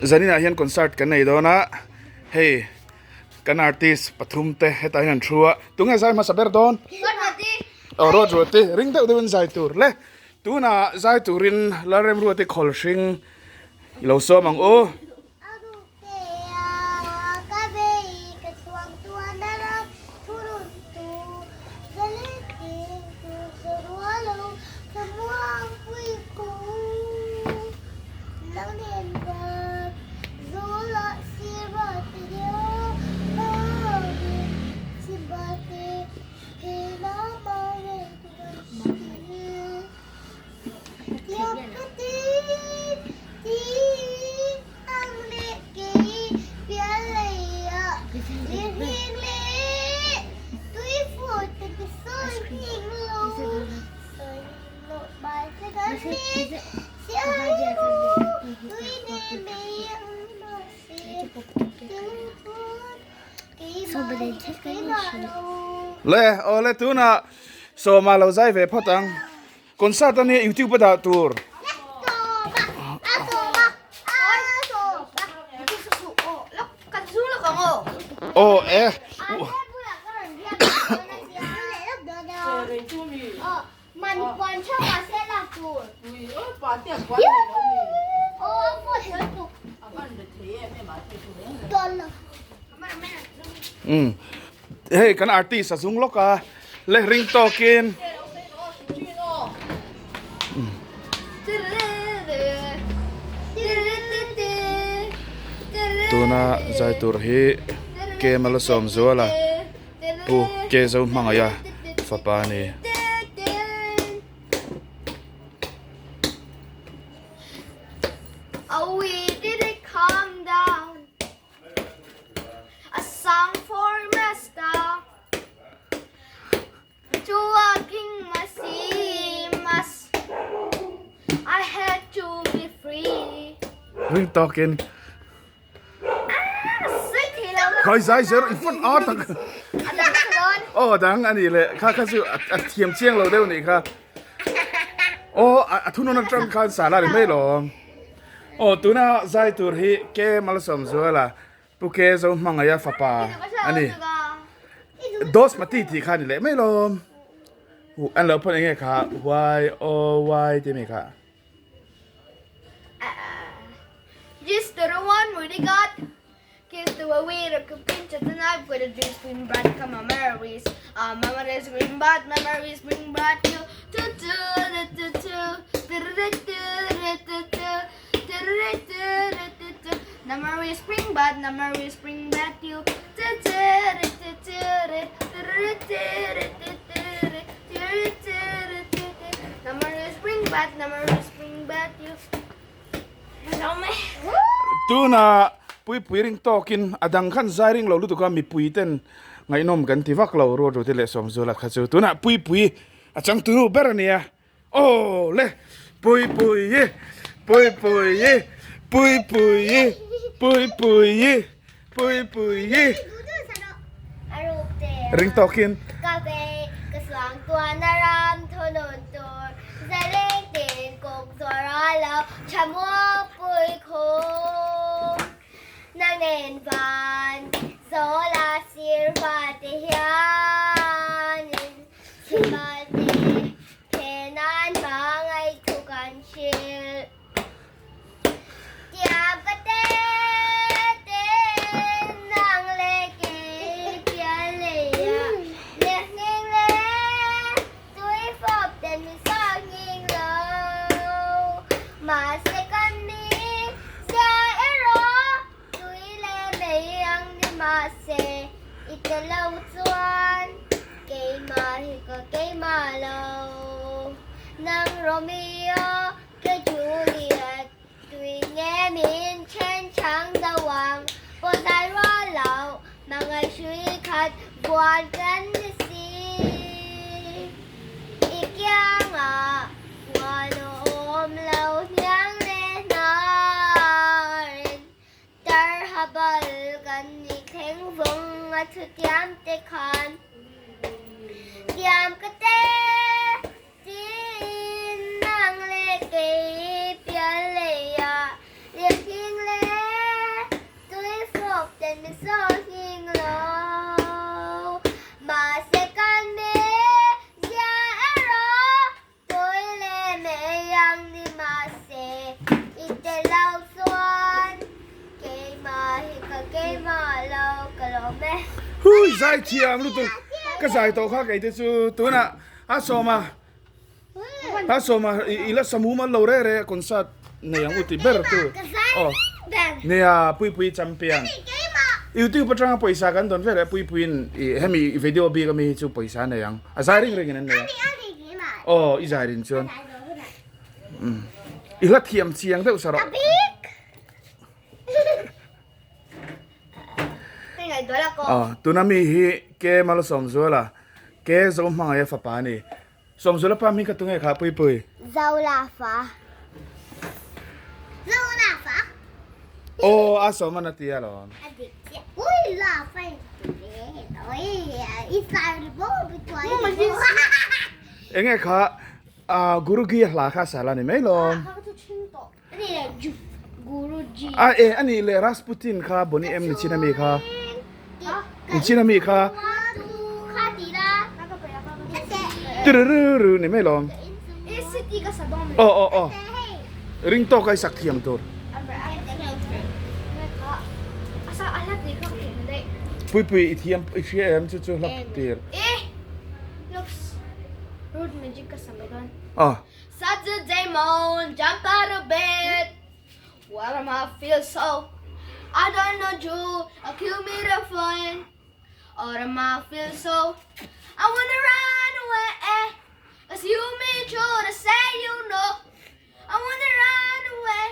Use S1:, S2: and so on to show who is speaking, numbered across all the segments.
S1: Zaninah hian concert kan nei dawn a, hei kan artist pathum te hetah hian an thu a, tunge zai hmasa ber dawn? Aw Ruatruati, ring deuh deuhin zai tur le, tunah zai turin Lalremruati khawl hring i lo sawm ang u. Le aw le tunah sawma lo zai ve phawt ang concert ania youtube a dah tur. Aw e. Um hei kan artist a zung lawk a le ring tawkin tuna zai tur hi ke malsawm zuala Pu Kezo hmangaih a fapa a ni. Ring tawkin. Khai zai zer i phone a tak. Oh dang ani le kha kha chu a thiam chiang lo deuh nih kha. Oh a thunawn atang khan sala ri mai lo. Oh tuna zai tur hi ke malsawm zuala pu ke zo hmangaih a fapa ani. Dos mati tih kha ni leh mai lo. An lo phone enge kha y o y ti mi kha.
S2: Just the one we got. Kiss the way we could pinch at the knife with a juice bring back come my memories. Memories bring back memories bring back you. Tu tu tu tu tu tu tu tu tu tu tu tu. Memories bring back memories bring back you. Tu tu tu tu tu tu tu tu tu tu. Memories bring back memories bring back you.
S1: Tuna puipui ring tawkin a dang khan zai ring lo lutuk a mipui ten ngaihnawm kan ti vak lo ruat ruti leh sawmzula kha chu tunah puipui a changtunu ber a nia aw le puipui puipui puipui puipui puipui ring tawkin. zai thiam lutuk ka zai tawh kha kei te chu tunah a sawma a sawma i la samu mal lo re re concert nei ang u ti ber tu aw nia puipui champion youtube atanga pawisa kan dawn vel e puipuiin i hemi video bik ami hi chu pawisa nei ang a zai ring ringin an nei ang aw i zai rin chuan i hla thiam chiang deuh sa rawh. Tuna mi hi Ke Malsawmzuala, Ke Zohmangaia fapa a ni. Sawmzuala pa hming kha tunge kha Puipui?
S3: Zolafa. Zolafa.
S1: Aw a sawm a ti alawm.
S3: A dik chiah. Ui lafa in ti ve. Oi i sai ri bo bi tuai.
S1: Enge kha Gurugi hla kha sala ni mai lawm. A e a nih leh Rasputin kha Boney M ni chin ami kha ni chin ami kha tirururu ni mai lawm aw aw aw ring tawk a i sak thiam tur Puipui i thiam i hria em chu chu hlap tir aw.
S2: Saturday morn, jump out of bed. What am I feel so? I don't know you, I kill me the fun. Or am I feel so? I wanna run away. Cause you made sure to say you know. I wanna run away.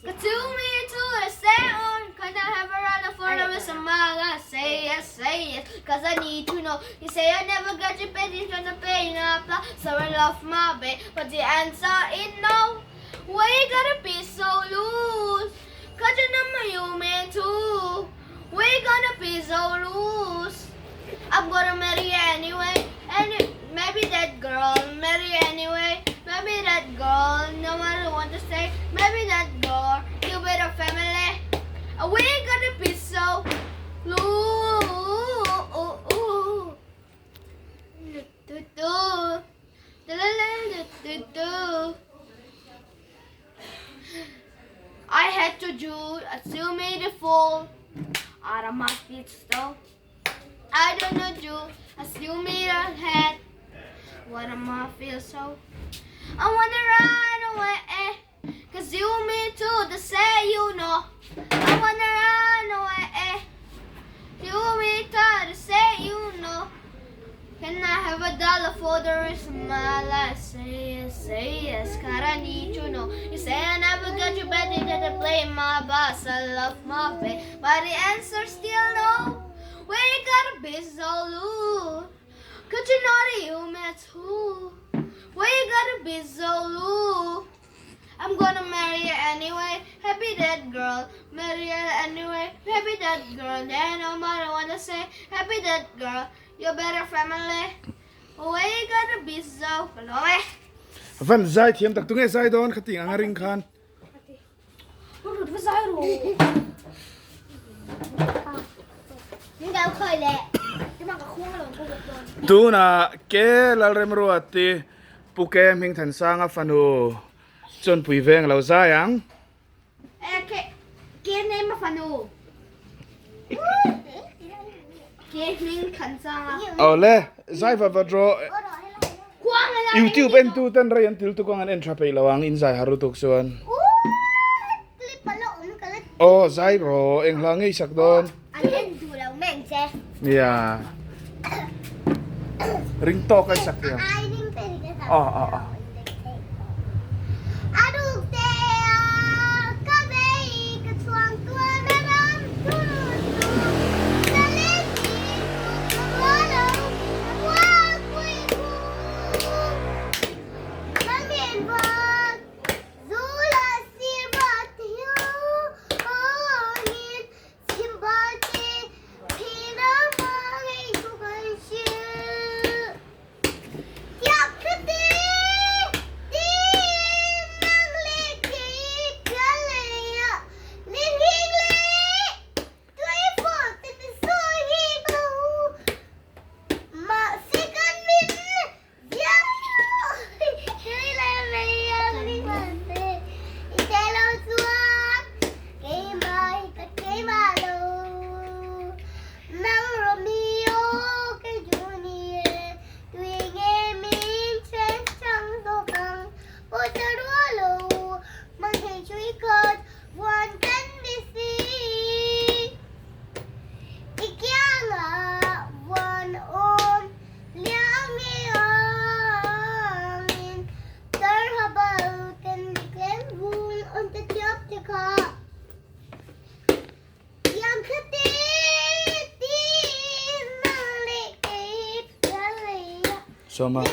S2: Cause you made sure to say on. Can I have a run for the rest of my life? Say yes, say yes. Cause I need to know. You say I never got your pennies from the pain up. So I love my babe. But the answer is no. Why you gotta be so loose? Cause you know my human too. We gonna be so loose. I'm gonna marry anyway. And maybe that girl, marry anyway. Maybe that girl, no matter what to say. Maybe that girl, you better family. We gonna be so loose. I had to do assume it full out of my feet though. I don't know you assume it ahead. What am I feel so? I wanna run away. Cause you me to the say you know. I wanna run away. You me to the say you know. Can I have a dollar for the rest of my life? Say yes, say yes, 'cause I need to know. You say I never got you better than to play my boss. I love my babe, but the answer's still no. We gotta be so loose. Cause you're not a human too. We gotta be so loose. I'm gonna marry you anyway. Happy that girl. Marry her anyway. Happy that girl. Then no matter what I say. Happy that girl. You better family. Why you gotta be so lonely?
S1: Van zai thiam tak tunge zai dawn kha ting anga ring khan. Tuna ke Lalremruati Pu Ke Hmingthansanga fanu Chawnpui veng lo zai ang.
S2: Ke name a fanu. Ke hming khan changa.
S1: Awle, zai va va draw. YouTube en tu ten rei an til tu kawng an en tha peih lo ang in zai har lutuk chuan. Aw zai rawh eng hla ngei sak dawn.
S3: An en duh lo meng che.
S1: Nia. Ring tawk a i sak thiam.
S3: Ai ring te hi ka sak.
S1: Aw aw aw.
S3: A ruk te a ka bei ka chhuang tuan a ram thu chu ka le ti ku ka rual lo ka khua kui ku ka mian vak zu la sir ba thiu ngin
S1: Sawma.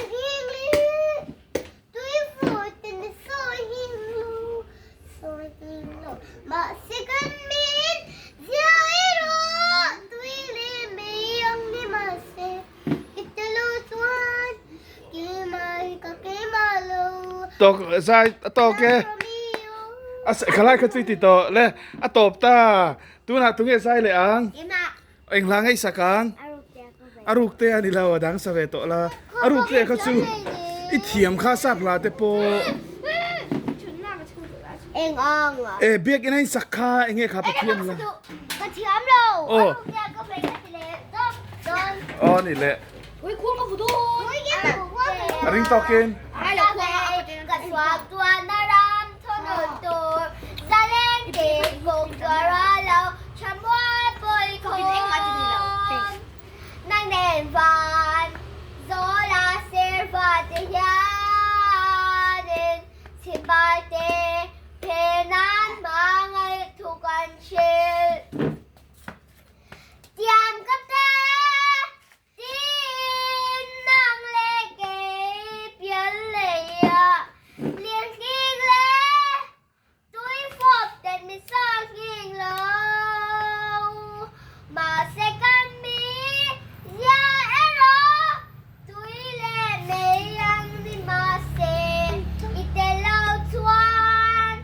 S1: Tawk zai a tawk e a khalai kha chui ti tawh le a tawp ta tunah tunge zai leh ang eng hla ngaihsak ang a ruk te a ni lo a dang sa ve tawh la a ruk te kha chu i thiam kha sap hla te pawh
S3: Eng ang
S1: e biak in a in sak kha eng nge kha Pathian la
S3: ka thiam lo a ruk te ka vei ka ti leh dawp dawn
S1: aw ni leh a ring tawkin
S3: Tin nang le kei pial lei ah lianhnging le tuifawp ten mi sa hnging lo. Mahse kan mi zia erawh tui le mei ang ni mahse i tel lo chuan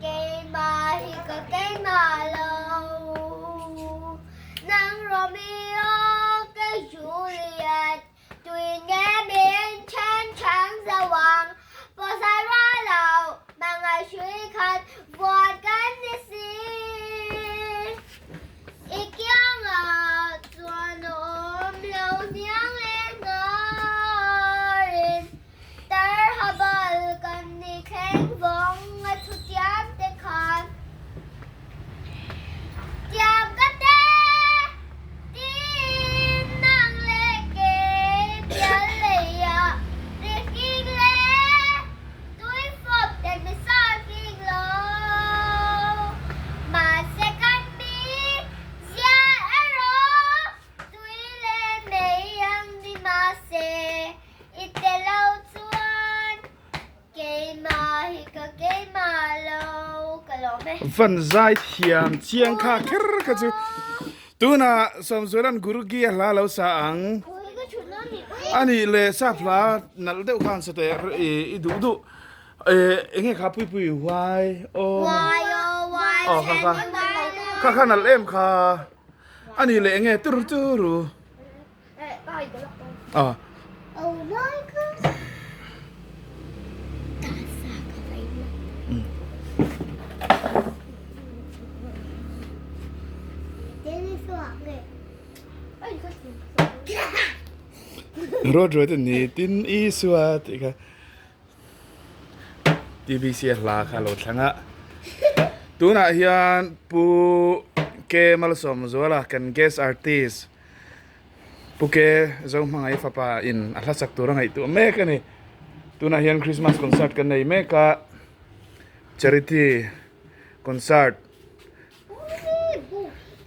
S3: keimah hi ka keimah lo. Nang Romeo ka Juliet tui nge min then chang zo ang pawsai rual lo hmangaih hrui khat vuan kan ni si I kiangah chuan awm lo hniang leh hnarin Tarha bal kan ni thleng vawng a thu tiam te khan Tiam ka te tin nang leh kei pial lei ah ri hing le tui fawp ten mi sa hing lo Mahse kan mi zia erawh tui leh mei ang ni mahse I te lo chuan keimah hi ka keimah lo ka lawm e.
S1: Van zai thiam chiang kha kher kha chu tunah Sawmzuala'n Gurugi a hla lo sa ang a nih leh sap hla nalh deuh khan sa teh i duh duh eng nge kha pui pui huai aw aw kha kha kha kha nalh em kha a nih leh eng nge turu turu. Aw. Ruat ruat in ni tin Isua tih kha TBC a hla kha a lo thleng a tunah hian Pu K Malsawmzuala kan guest artist Pu Ke Zohmangai fapa in a hlasak tur a ngaihtuah mek a ni. Tunah hian Christmas concert kan nei mek a, charity concert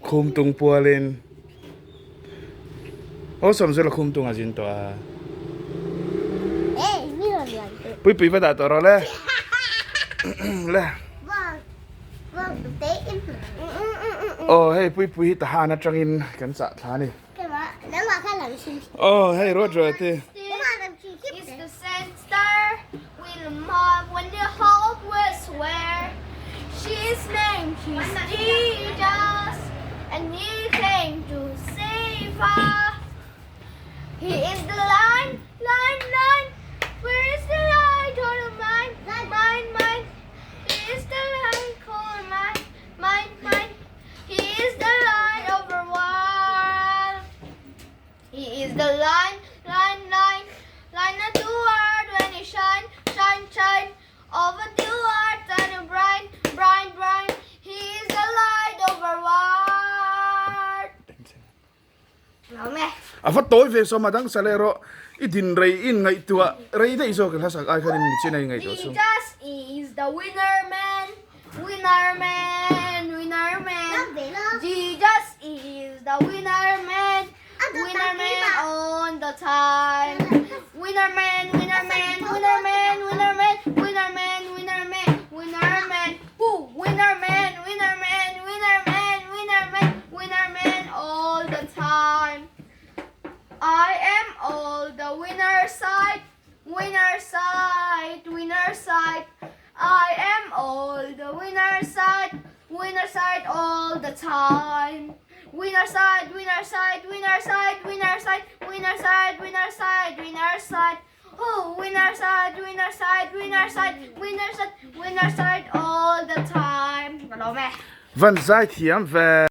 S1: khum tung pualin aw Sawmzela khum tung a zin tawh a. Puipui va dah tawh rawh le. Le. Aw hei puipui hi tahan atangin kan chah thla a ni. Aw hei ruat ruat hi.
S2: He is the line, line, line. Where is the light or the mine, mine, mine? He is the light called mine, mine, mine. He is the light of our world. He is the line, line, line, line of the world when he shine, shine, shine. Over the earth and bright, bright, bright. He is the light of our world.
S1: A va tawi ve sawm a dang sa leh rawh i din rei in ngaihtuah rei daih zawk i hlasak ai khan in chin a i ngaihtuah chhung.
S2: Jesus is the winner man, winner man, winner man. Jesus is the winner man, winner man on the time. Winner man, winner man, winner man, winner man, winner man, winner man, winner man. Who? Winner man, winner man, winner man, winner man, winner man all the time. I am all the winner side, winner side, winner side. I am all the winner side, winner side all the time. Winner side, winner side, winner side, winner side, winner side, winner side, winner side. Oh, winner side, winner side, winner side, winner side, winner side all the time. Ka lawm e.
S1: Van zai thiam ve.